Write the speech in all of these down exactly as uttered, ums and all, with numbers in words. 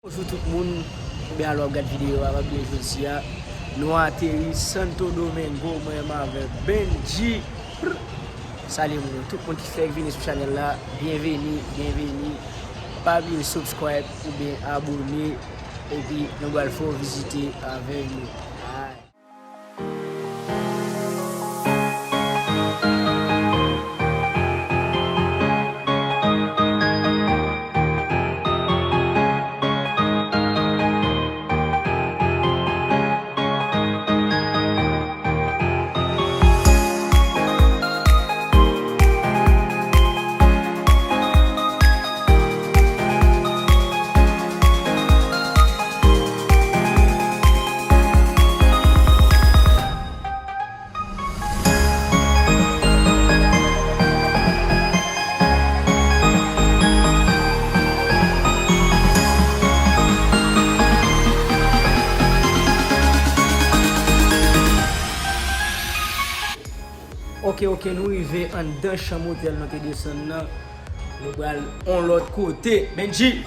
Bonjou tout moun, oubyen alò w ap gad videyo a, pa bliye jodi a nou ateri Santo Domingo, mwen menm avèk Benji. Salye moun yo, tout moun ki fèk vini sou chanèl la, byenveni, byenveni. Pa bliye subscribe oubyen abone, epi nou pral fè w vizite avèk nou. Ay. Oke, oke, nou rive anndan chanm otèl nou te desann nan. Nou pral on lòt kote. Benji!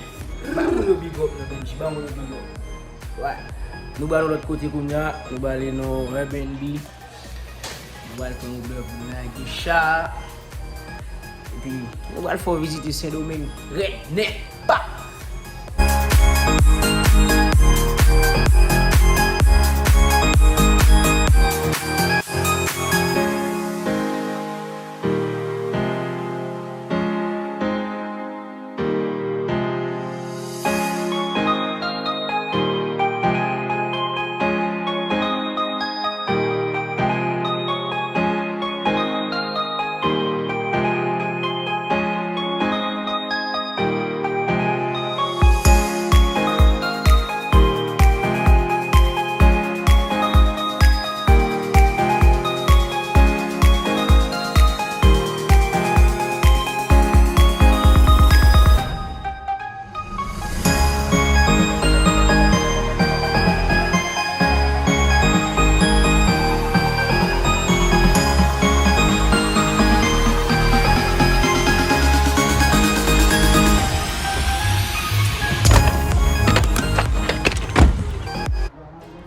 Ba moun yo big up nan Benji, ba moun yo big up. Wè. Nou pral on lòt kote kounye a, nou pral ale nan Airbnb. Nou pral pran Uber pou nou lage cha. Epi, nou pral fè w vizite Sendomeng rèd nèt. Pa!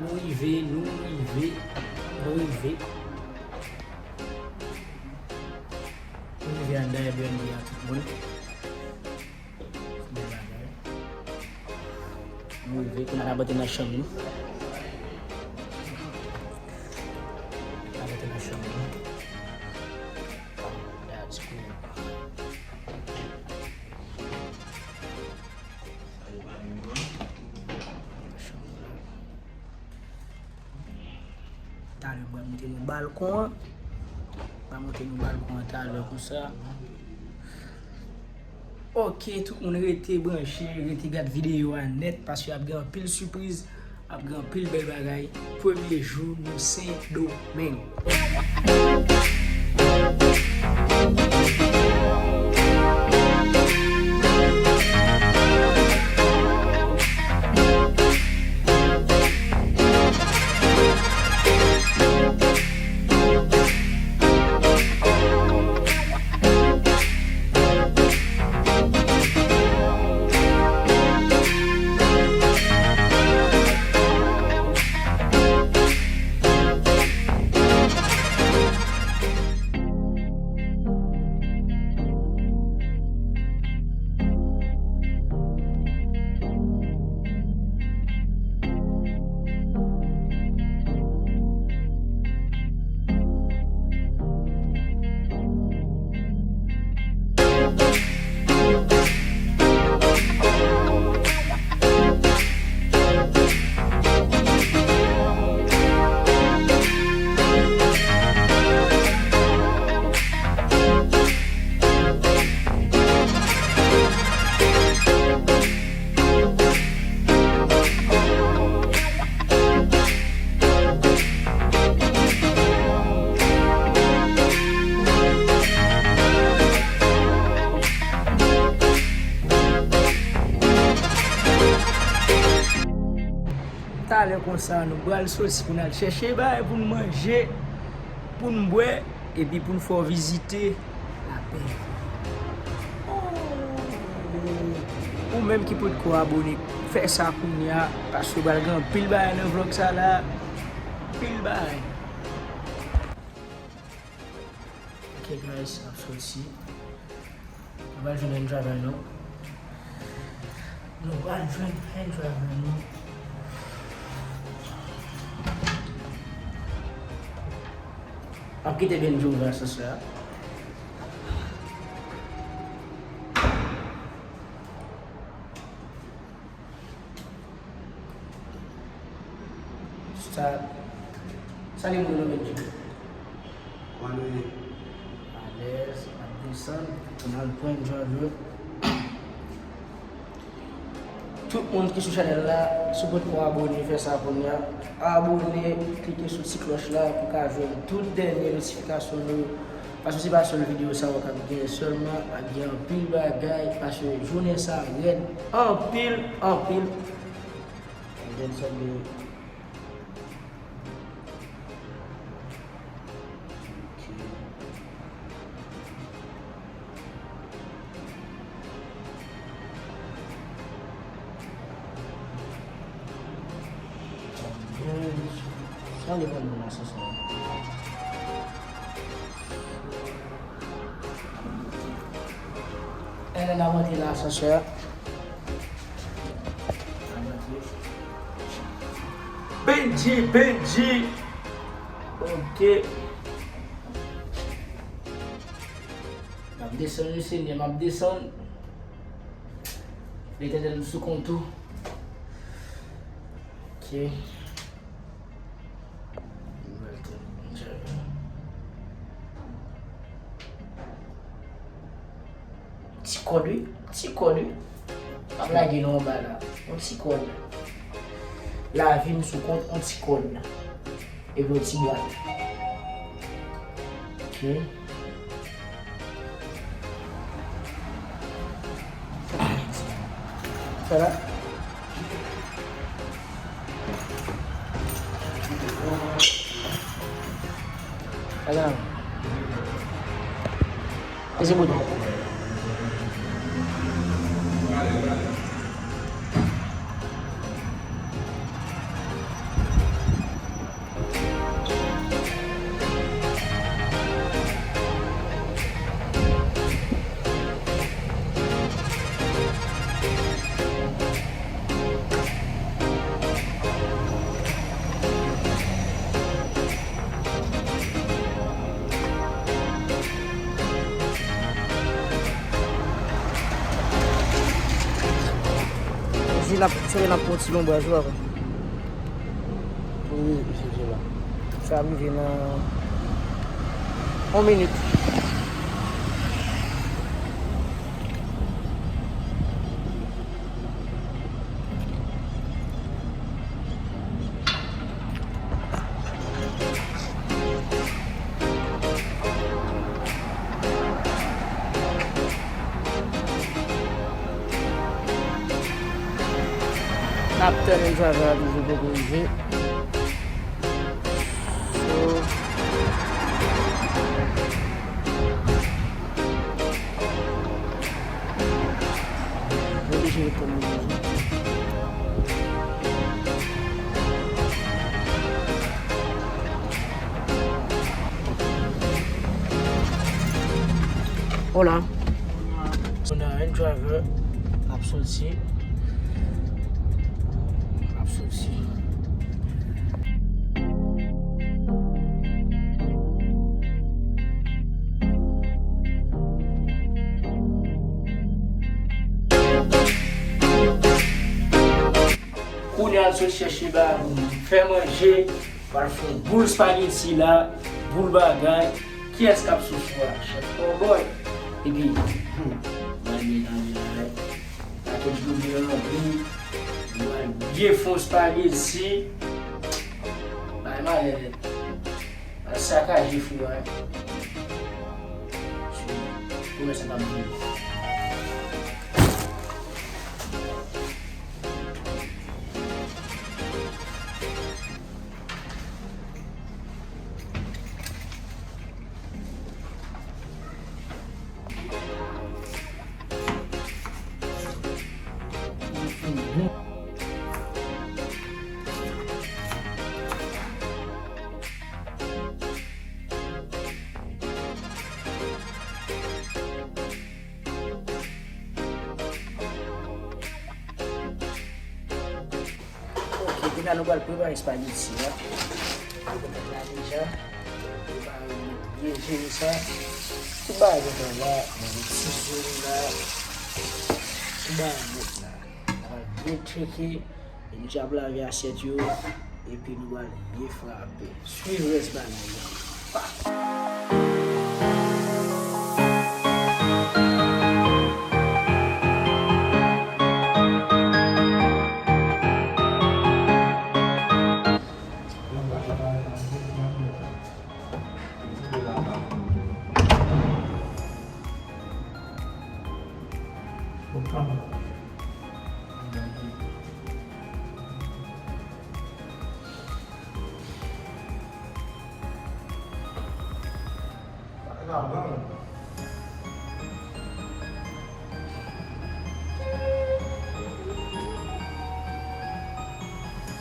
Nou rive, nou rive, nou rive. Nou rive anndan Airbnb a, tout moun. Bèl bagay. Nou rive, kounye a n ap antre nan chanm nou. N ap antre nan chanm nou. That's cool. Talè m pral monte nan balkon an. M pral monte nan balkon an talè konsa. Oke, tout moun rete branche, rete gad videyo a nèt, paske ap gen anpil sipriz, ap gen anpil bèl bagay. Premye jou nou Sendomeng. Talè konsa, nou pral soti pou n al chèche bagay pou n manje, pou n bwè, epi pou n fè w vizite lapè. Oh! Ou menm ki potko abone, fè sa kounye a, paske pral gen anpil bagay nan vlog sa la. Anpil bagay. Ok guys, ap soti. Nou pral jwenn N driver nou. Nou pral jwenn N driver nou. Ap kite Benji ouvè asansè a. Sa, sa li moun nan Benji. Kòman nou ye? Alèz, n ap desann, n al pran N driver. Tout moun ki sou chanèl la, si w potko abone, fè sa kounye a. Abone, klike sou ti klòch la pou w ka jwenn tout dènye notifikasyon nou yo. Paske se pa sèl videyo sa yo k ap gen sèlman, ap gen anpil bagay, paske jounen sa rèd anpil, anpil. Ap gen sòt de Ok. Sa li pran nan asansè a. N ap antre nan asansè a. Benji, Benji. Ok. M ap desann, wi, Senyè, m ap desann. Letènèl, m sou kont ou. Ok. Ti kòd, wi. Ti kòd, wi. Pa blage non anba la. Yon ti kòd. Lavi m sou kont yon ti kòd. Epi yon ti bwat. Ok. Sa la? Ala. Peze bouton. Jezi, n ap, sere, n ap pran ti lonbraz ou avan. Wi, wi, wi, wi, wi. Sa rive nan yon minit. N ap tann driver la toujou poko rive. So, oblije ret tann li toujou. Hola. N a N driver, n ap soti. N ap soti. Kounye a, n sot chèche bagay pou nou fè manje. Pral fè yon boul spaghetti la, boul bagay. Kiyès k ap sou fou a? Chèf Cowboy. Epi, hmm, bagay byen tande la, wi. Pakèt gobe ranpli. Bagay byen fon spaghetti. Bagay malè nèt. Al sakaje fou a. Sou, pou wè sa k ap vini. Kounye a nou pral prepare espageti a. Nou pral la deja. Prepare byen jere sa. Tout bagay gentan la. Mwen met ti sou la. Tout bagay net la. Nou pral byen tcheke. E nou ap lave asyèt yo. Epi nou pral byen frape. Swiv rès bagay yo. Pa.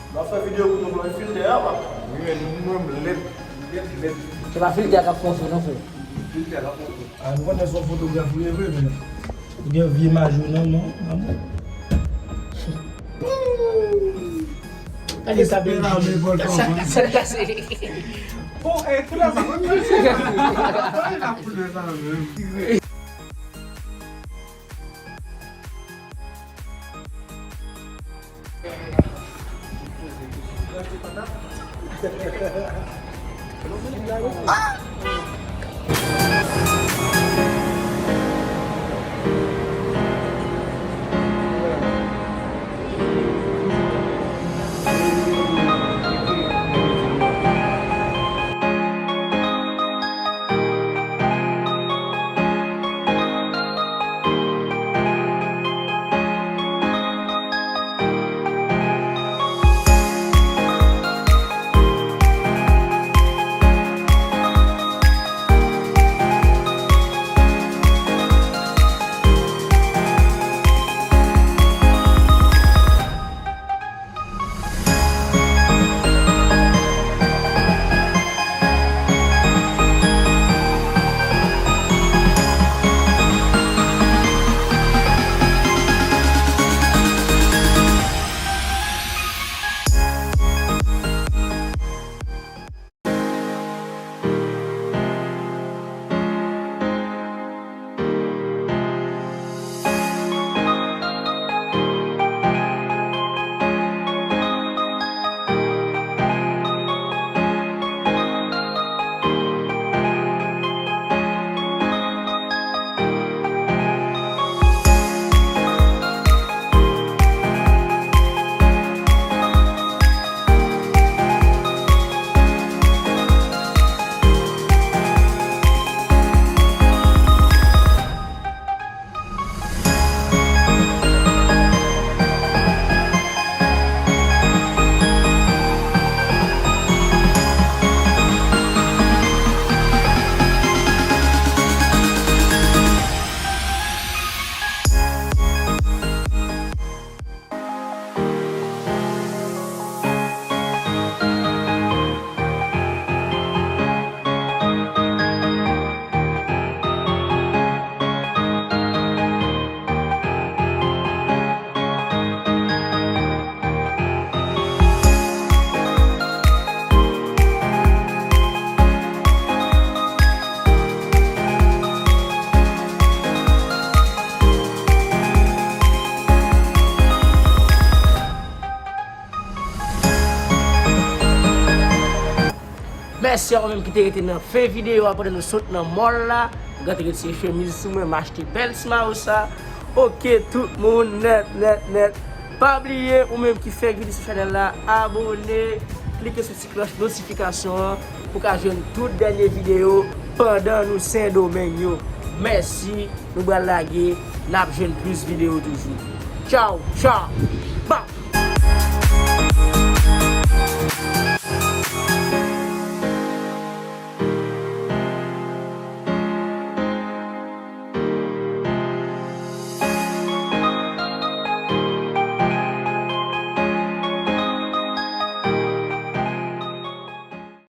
N ap fè videyo pou nou pran filtè a, pa. Wi, men nou menm lèd, lèd, lèd. Se pa filtè a k ap fè w fou non, frè. Filtè a k ap fè w fou. A, nou konnen se yon fotograf ou ye vre, men ou gen vye maji w nan men w, non? Gade sa, Benji. Sa, sa, sa, sa. Bon, eh, tout la sa menm. Sa la koulè sa menm. Mèsi a ou menm ki te rete nan fen videyo a pandan nou sot nan mall la. M gentan retire chemiz sou mwen, m achte bèl ti mayo sa. Oke, tout moun nèt, nèt, nèt. Pa bliye, ou menm ki fèk vini sou chanèl la, abòne, klike sou ti klòch notifikasyon an pou w ka jwenn tout dènye videyo pandan nou Sendomeng yo. Mèsi, nou pral lage, n ap jwenn plis videyo toujou. Tchaw, tchaw!